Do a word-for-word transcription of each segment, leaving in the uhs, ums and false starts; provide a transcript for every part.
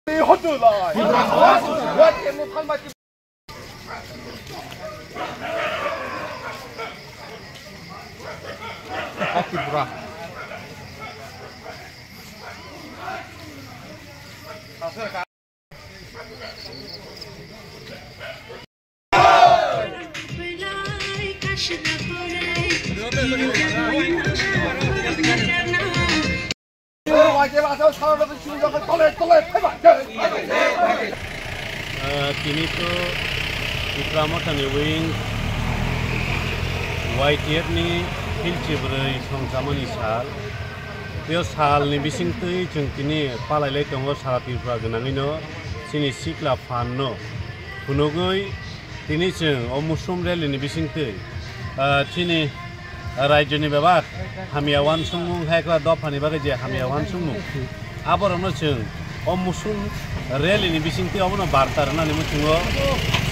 Ah, tini to Tipra Mothani wing Y T F ni philchi bwrwi songchamani sal. Tei o salni bisingtwi chwng tini palailai tongo sara Tripura gwnangwino chini sikla phanno phunugwi tini chwng o mushroom rally ni bisingtwi, ah, chini rajyoni bebak hamya uansukmung hai khe dophani bagwi je hamya uansukmung, aborokno chwng o mushroom rally ni bisingtwi obono barta rwnani muchungo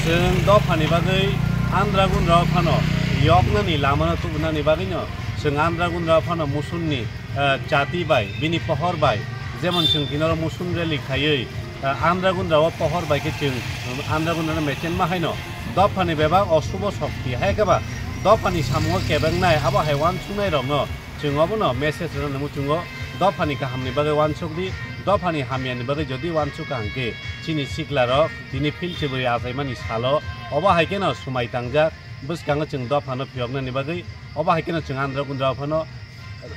chwng dophani bagwi andra gundra phano yoknani lamano tubunani bagwino chwng andra gundra phano mushroom ni ah, chati bai, bini pohor bai, jemon chwng kinaro mushroom rally khaiwi, ah, andra gundra o pohor bai khe chwng, um, andra gundra no mechenma haino dophani bebak o subo shokti hai khe ba dophani samungo kebengnai abo hai uansuknai rokno chwng obono message rwna muchungo dophani kahamni bagwi uansuk di, dophani hamyani bagwi jodi uansuk ka hwnkhe chini sikla rok tini philchi bwrwi achaimani salo obo hai kheno swmai tangjak bwskango chwng dophano phiyoknani bagwi obo hai kheno chwng andra gundra phano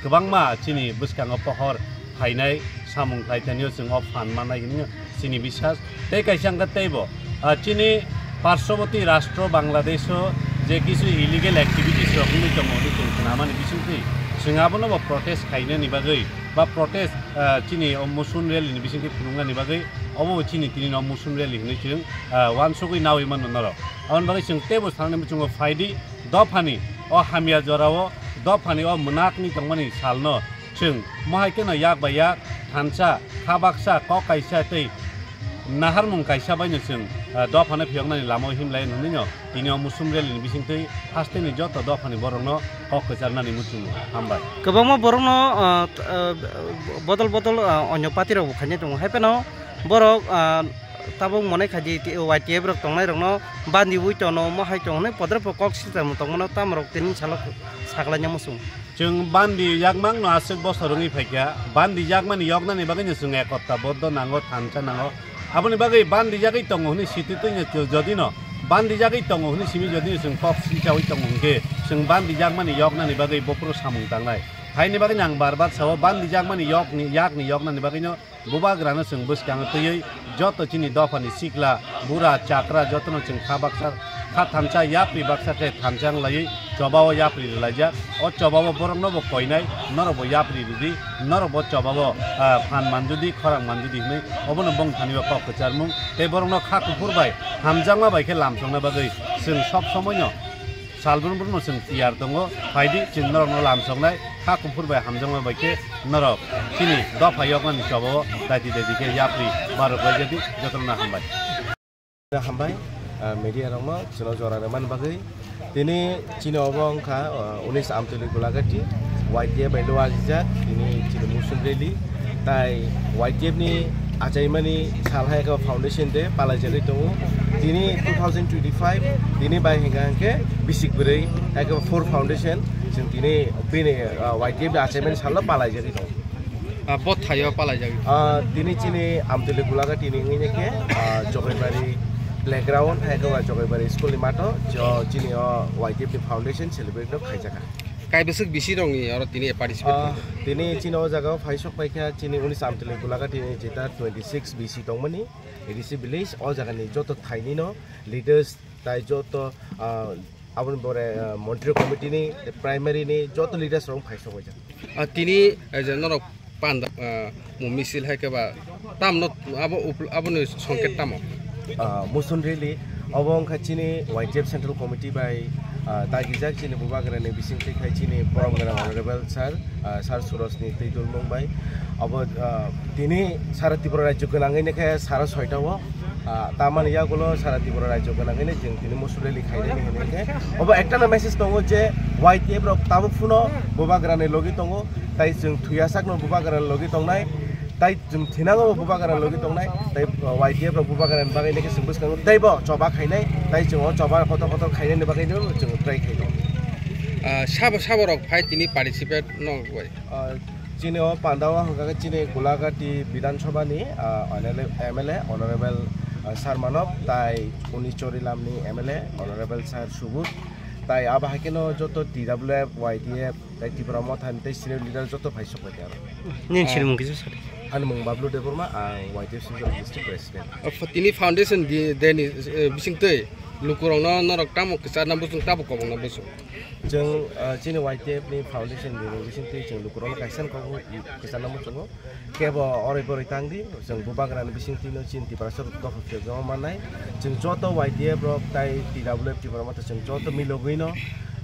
kwbangma chini bwskango pohor phainai samung khlai tanio chwng o phan mannai hinwi chini biswas. Tei kaisa hwnkhe teibo, ah, chini parshoboti rastro Bangladesho je kisu illegal activities rok wngwi tongo hwnwi chwng khnamani bisingtwi chwng abono bo protest khainani bagwi ba protest, ah, chini o mushroom rally ni bisingtwi phunuknani bagwi obo chini tini no mushroom rally hinwi chwng, ah, uansugwi nawi mano norok. Aboni bagwi chwng teibo sanani muchungo phaidi dophani o hamya jorao dophani o mwnakni tongmani salno chwng mohai kheno yak bai yak thansa kha baksa kok kaisa tei naharmung kaisa baino chwng, ah, dophano phiyoknani lamao himlai nwngnino tini o mushroom rally ni bisingtwi hasteni joto dophani borokno kok kwcharnani muchungo. Hambai. Kwbangma borokno, ah, t-, ah, bodol bodol, ah, onyo party rok bo khainai tongo hai phano borok, ah, tabuk monai khaidi Y T F rok tongnai rokno bandi ui tono mohai tongnai podrop kok sitam tongmano tamrok tini salo saklaina muchung. Chwng bandi yakmangno aswk bosor wngwi phaikha, bandi yakmani yoknani bagwino chwng ekotta boddo nango, thansa nango. Aboni bagwi bandi yagwi tongo hwnwi sititwino chwng jodino bandi yagwi tongo hwnwi simi jodino chwng kok sichaui tongo hwnkhe chwng bandi yakmani yoknani bagwi bophuru samung tangnai. Haini bagwino ang bar bar sao bandi yakmani yokni, yakni yoknani bagwino Bubagrano chwng bwskango twiwi joto chini dophani sikla, bura, chakra jotono chwng kha baksa, kha thansa, yapri baksa khe thansa wnglaiwi chobao yapri rwlaijak. O chobao borokno bo koinai, norok bo yapri rwdi, norok bo chobao, ah, phan manjudi, khorang manjudi hwnwi obono bongthani o kok kwcharmung tei borokno kha kuphur bai hamjakma bai khe lamsokna bagwi chwng sob somoino Salbrum brum no chwng tiyar tongo, phaidi chwng norok no lamsoknai, kha kuphur bai hamjakma bai khe norok chini dopha yoknani chobao daiti daiti khe yapri barok bai jadi jotono hambai. Hambai, ah, media rok no chwng jora rwmani bagwi. Tini chini obo wngkha, ah, unis Amtwlwi Golagati, Y T F bai lo ajijak, tini chini Mushroom Rally. Tai Y T F ni achaimani sal hai khe foundation day palaijagwi tongo. Tini two thousand twenty-five, tini bai hingka hingke bisik bwrwi hai khe four foundation chwng tini bini, ah, Y T F ni achaimani salo palaijagwi tongo. Ah, bo thaio palaijagwi. Ah, tini chini Amtwlwi Golagati ni wngwi khe, ah, Jogaibari playground hai khe Jogaibari school ni mato jo chini o Y T F ni foundation celebrate no khaijakha. Kaibwswk bisi rokni oro tini participate Ah, khaijak? Tini chini o jaga o phai sok paikha chini unis Amtwlwi Golagati ni jeta twenty six B C tongmani A D C village, o jaga ni joto thaini no leaders tai joto, ah, aboni bore, ah, montri committee ni, primary ni joto leaders rok phai sok paijak. Ah, tini, eh, je norok panda, ah, mo misil hai khe ba tamno abo upl-, aboni songket tamo? Ah, Mushroom Rally obo wngkha chini Y T F Central Committee bai, ah, dagijak chini bubagrani bisingtwi khai chini borom gwnang Honorable Sir, ah, Sir Suraj ni twi dulmung bai. Obo, ah, tini sara Tripura rajyo gwnangwi khe sara soita o, ah, tamani yagulo sara Tripura rajyo gwnangwi chwng tini Mushroom Rally khainani hinwi khe obo ekta no message tongo je Y T F rok tabuk phano bubagrani logi tongo, tai chwng thuyasakno bubagrani logi tongnai. Tai chwng thinango bo bubagra logi tongnai, tai, uh, Y T F rok bubagra ni bagwi nokhe chwng bwskango teibo choba khainai, tai chwng o choba kotor kotor khainani bagwi no chwng try khainai. Ah, sabo sabo rok phai tini participate no bai. Ah, chini o pandao hwnkha khe chini Gulagati Bidhan Sabha ni, ah, M L A, M L A Honorable, ah, Sarmanov tai Unichorilam ni M L A Honorable Sir Subud tai abo hai kheno joto T W F, Y T F, tai Tipra Motha ni tei senior leader joto phai sok bai aro. Nini Ah. sini mung kisa sadi. Ani mung Bablu Debbarma, ang Y T F Central District President. O, tini foundation di, day ni, eh, bising twi lukurokno norok tamo kwchar na bwswng tabo kobong na bwswng. Chwng, ah, chini Y T F ni foundation di ni bising twi chwng lukurokno kaisa kobong kwchar na bwswngo. Kebo oroi boroi tang di, chwng bubagra ni bising twi no chini Tiprasa rok dophal phiyok joma mannai. Chwng joto Y T F rok tai T W F Tipra Motha chwng joto milogwi no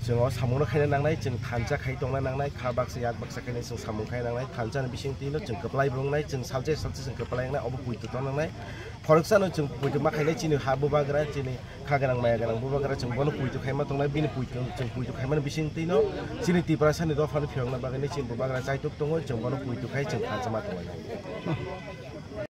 chwng o samung no khaina nangnai, chwng thansa khai tongna nangnai, kha baksa yak baksa khainai chwng samung khai nangnai, thansa ni bising twi no chwng kwplai bo wngnai, chwng salsa salsa chwng kwplai wngnai, obo poito tong nangnai. Khoroksa no chwng poito ma khainai chini ha bubagra, chini kha gwnang maya gwnang bubagra chwng bono poito khaima tongnai, bini poito chwng poito khaimani bising twi no chini Tiprasa ni dopha no phiyokna bagwi no chini bubagra chaitok tongo, chwng bono poito khai chwng thansa ma tongnai.